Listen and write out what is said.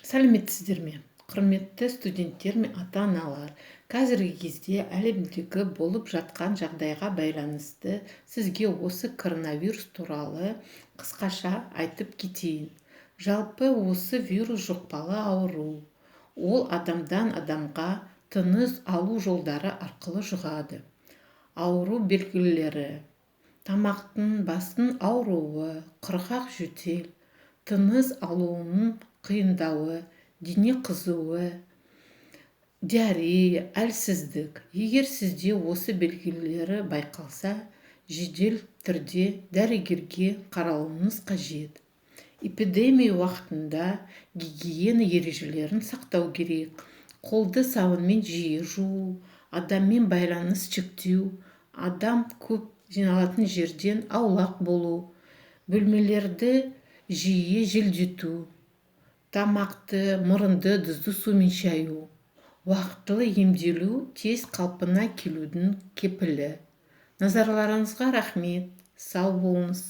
Сәлеметсіздер ме, құрметті студенттер мен ата-аналар! Қазіргі кезде әлемдегі болып жатқан жағдайға байланысты сізге осы коронавирус туралы қысқаша айтып кетейін. Жалпы, осы вирус жұқпалы ауру. Ол адамдан адамға тыныс алу жолдары арқылы жұғады. Ауру белгілері: тамақтың, бастың ауруы, құрғақ жөтел, тыныс алуының қиындауы, дене қызуы, диарея, әлсіздік. Егер сізде осы белгілері байқалса, жедел түрде дәрігерге қаралуыңыз қажет. Эпидемия уақытында гигиена ережелерін сақтау керек: қолды сабынмен жиі жуу, адаммен байланыс шектеу, адам көп жиналатын жерден аулақ болу, бөлмелерді жиі желдету, тамақты, мұрынды тұзды сумен шаю. Уақытылы емделу – тез қалпына келудің кепілі. Назарларыңызға рахмет, сау болыңыз!